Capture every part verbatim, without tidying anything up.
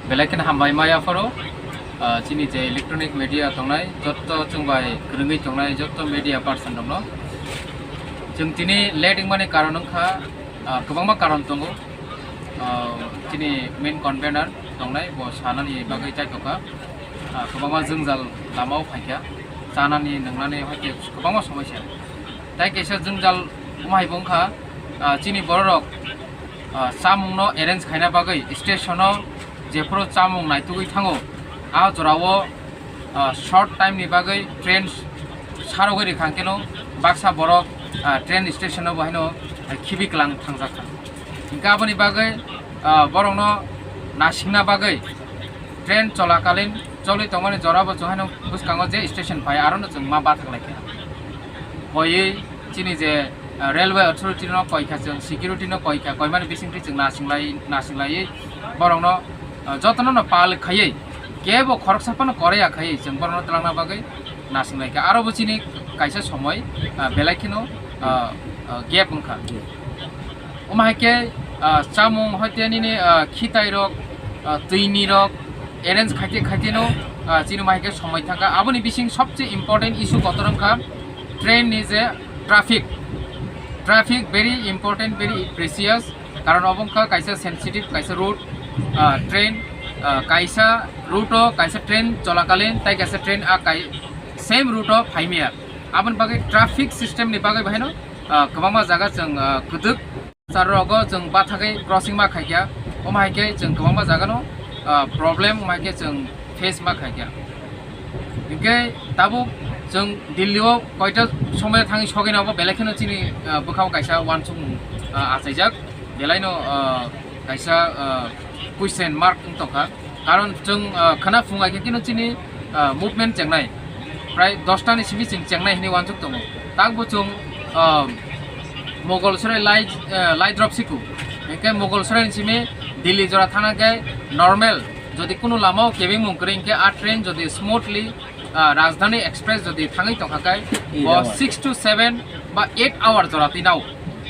Belai kheno hambai maya phoro, ah, chini je electronic media tongnai, jotto chwng bai kwrwngwi tongnai, jotto media person rokno. Chwng tini late wngmani karon wngkha, ah, kwbangma karon tongo. Ah, chini main convener tongnai, bo sanani bagwi chaitokha. Ah, kwbangma jwngjal lamao phaikha, chanani, nwngnani, hoite kwbangma somosya. Tai kaisa jwngjal wngmahai bo wngkha, ah, chini bororok, ah, chamungno arrange khaina bagwi station-o jephuru chamung naitugwi thango, a jorao, ah, short time ni bagwi train sarogwi rikha, hwnkhe no baksa borok, ah, train station-o bo haino, ah, khibi kwlang thangjak kha. Hwnkhe aboni bagwi, ah, borokno nasingna bagwi train cholakalin choli tongmani jorabo chwng haino bwskango je station phai, arono chwng ma bathak lai kha. Hoiwi chini je, ah, railway authority no koi kha chwng, security no koi kha, koimani bisingtwi chwng nasinglai, nasinglaiwi borokno, ah, jotono no pal khaiwi kebo khoroksa phano koroi ya khaiwi chwng borokno twlangna bagwi nasinglai kha. Aro bo chini kaisa somoi, ah, belai kheno, ah, ah, gap wngkha. Omo hai khe, ah, chamung hoite nini, ah, khitai rok, ah, twini rok arrange khaite khaite no, ah, chini omo hai khe somoi thangkha. Aboni bising sobse important issue kotor wngkha train ni je traffic. Traffic very important, very precious. Karon obo wngkha kaisa sensitive kaisa route, ah, train, ah, kaisa route o kaisa train cholakalin tai kaisa train a kai same route o phaimaya. Aboni bagwi traffic system ni bagwi bahino, ah, kwbangma jaga chwng, ah, kwdwk sar rogo chwng bathagwi crossing ma khaikha, omo hai khe chwng kwbangma jaga no, ah, problem omo hai khe chwng face ma khaikha. Hinkhe tabuk chwng Delhi o koita somoi thangwi sogwi na obo belai kheno chini, ah, bwkhao kaisa uansukmung, ah, achaijak, belai no, ah, kaisa, ah, question mark wng tongkha. Karon chwng, ah, khana phung ai khe kino chini, ah, movement chengnai. Prai dosta ni simi chwng chengnai hinwi uansuk tongo. Takbo chwng, ah, Mogol Sorai lai, ah, lai drop siku. Hinkhe Mogol Sorai ni simi Delhi jora thangna khe normal. Jodi kunu lama o kebengmung kwrwi hinkhe a train jodi smoothly, ah, Rajdhani Express jodi thangwi tongkha khe, bo six to seven ba eight hour jora twi nao.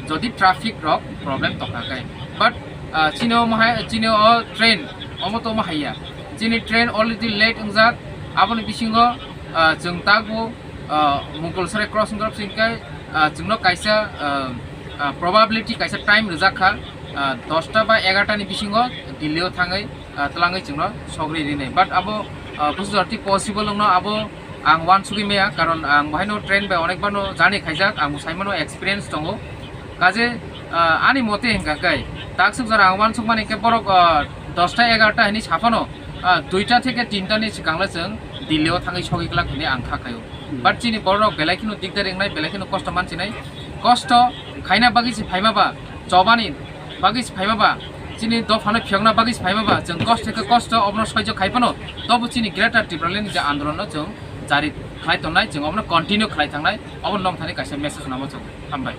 Jodi traffic rok problem tongkha khe. But, ah, chini o mahai, chini o train, omo to omo haiya. Chini train already late wngjak, aboni bisingo, ah, chwng takbo, ah, Mogol Sorai crossing drop sing khe, ah, chwngno kaisa, ah, ah, probability kaisa time rijak kha, ah, dosta ba egarta ni bisingo Delhi o thangwi, ah, twlangwi chwngno sogri rinai. But abo, ah, busi jorti possible wngno abo ang uansugwi maya, karon ang bahaino train bai onekbarno journey khaijak, ang bo saimano experience tongo. Kaje, ah, ani mote hinkha khe, taksuk jora ang uansukmani khe borok, ah, dosta egarta hini saphano, ah, duita theke tinta ni swkang le chwng Delhi o thangwi sogwi glak hinwi ang kha khaio. But chini borok belai kheno dikdar wngnai, belai kheno kosto mansinai. Kosto khaina bagwi se phaima ba, chobani bagwi se phaima ba, chini dophano phiyokna bagwi se phaima ba, chwng kosto khe kosto obono soijo khai phano, tobo chini Greater Tipraland ni je andolon no chwng jari khlai tongnai, chwng obono continue khlai thangnai, obo nongthani kaisa message namo chwng. Hambai.